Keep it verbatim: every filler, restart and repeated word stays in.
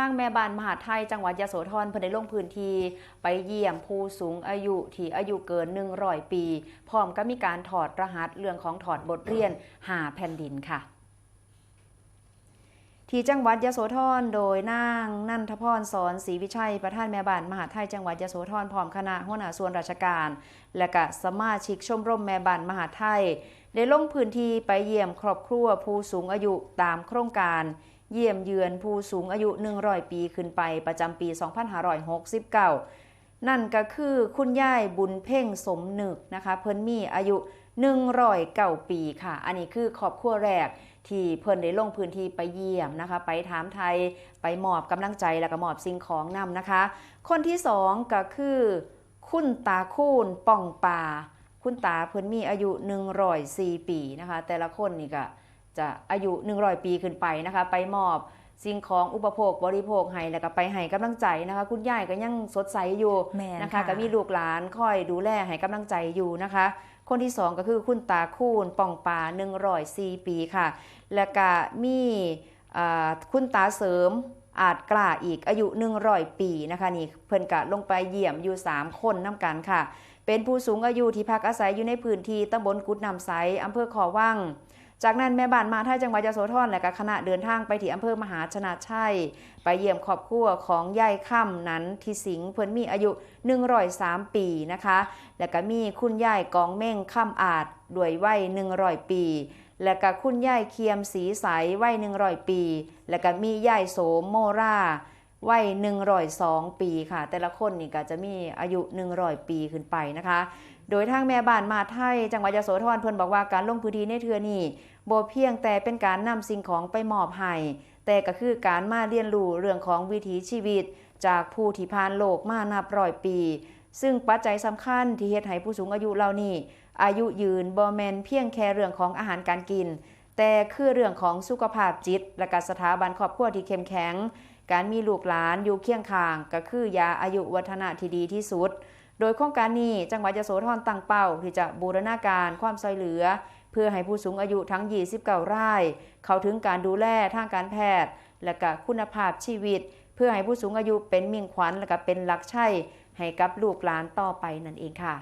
างแม่บ้านมหาดไทยจังหวัดยโสธรเพิ่นได้ลงพื้นที่ไปเยี่ยมผู้สูงอายุที่อายุเกินหนึ่งร้อยปี พร้อมกับมีการถอดรหัสเรื่องของถอดบทเรียนห้าแผ่นดินค่ะ ที่จังหวัดยโสธร โดยนางนันทพร สอนศรีวิชัย ประธานแม่บ้านมหาดไทยจังหวัดยโสธร พร้อมคณะหัวหน้าส่วนราชการ และกะสมาชิกชมรมแม่บ้านมหาดไทย ได้ลงพื้นที่ไปเยี่ยมครอบครัวผู้สูงอายุตามโครงการเยี่ยมเยือนผู้สูงอายุหนึ่งร้อยปีขึ้นไปประจำปีสองพันห้าร้อยหกสิบเก้า นั่นก็คือคุณยายบุญเพ็งสมนึกนะคะ เพิ่นมีอายุหนึ่งร้อยเก้าปีค่ะ อันนี้คือครอบครัวแรกที่เพิ่นได้ลงพื้นที่ไปเยี่ยมนะคะ ไปถามไทย ไปมอบกำลังใจแล้วก็มอบสิ่งของนำนะคะ คนที่สองก็คือคุณตาคูณป่องปา คุณตาเพิ่นมีอายุหนึ่งร้อยสี่ปีนะคะ แต่ละคนนี่ก็จะอายุหนึ่งร้อยปีขึ้นไปนะคะ ไปมอบสิ่งของอุปโภคบริโภคให้ แล้วก็ไปให้กำลังใจนะคะ คุณยายก็ยังสดใสอยู่ แม่น นะคะ ค่ะ ก็มีลูกหลานคอยดูแลให้กำลังใจอยู่นะคะ คนที่สองก็คือคุณตาคูณป่องปาหนึ่งร้อยสี่ปีค่ะ และก็มีอ่าคุณตาเสริมอาจกล้าอีกอายุหนึ่งร้อยปีนะคะ นี่เพิ่นกะลงไปเยี่ยมอยู่สามคนนำกันค่ะ เป็นผู้สูงอายุที่พักอาศัยอยู่ในพื้นที่ตำบลกุดน้ำใส อำเภอขอวัง จากนั้นแม่บ้านมหาดไทยจังหวัดยโสธรและก็คณะเดินทางไปที่อำเภอมหาชนะชัย ไปเยี่ยมครอบครัวของยายค่ำนันทิสิงห์ เพิ่นมีอายุหนึ่งร้อยสามปีนะคะ และก็มีคุณยายกองเม่งค่ำอาจด้วยวัยหนึ่งร้อยปี และก็คุณยายเคียมศรีใสวัยหนึ่งร้อยปี และก็มียายโสมโมราวัยหนึ่งร้อยสองปีค่ะ แต่ละคนนี่ก็จะมีอายุหนึ่งร้อยปีขึ้นไปนะคะ โดยทางแม่บ้านมหาดไทยจังหวัดยโสธรเพิ่นบอกว่าการลงพื้นที่ในเทื่อนี้บ่เพียงแต่เป็นการนำสิ่งของไปมอบให้ แต่ก็คือการมาเรียนรู้เรื่องของวิถีชีวิตจากผู้ที่ผ่านโลกมานับร้อยปี ซึ่งปัจจัยสำคัญที่เฮ็ดให้ผู้สูงอายุเหล่านี้อายุยืนบ่แม่นเพียงแค่เรื่องของอาหารการกิน แต่คือเรื่องของสุขภาพจิต และก็สถาบันครอบครัวที่เข้มแข็ง การมีลูกหลานอยู่เคียงข้างก็คือยาอายุวัฒนะที่ดีที่สุด โดยโครงการนี้จังหวัดยโสธรตั้งเป้าที่จะบูรณาการความช่วยเหลือ เพื่อให้ผู้สูงอายุทั้งยี่สิบเก้าราย เข้าถึงการดูแลทางการแพทย์ และก็คุณภาพชีวิต เพื่อให้ผู้สูงอายุเป็นมิ่งขวัญ และก็เป็นหลักชัยให้กับลูกหลานต่อไปนั่นเองค่ะ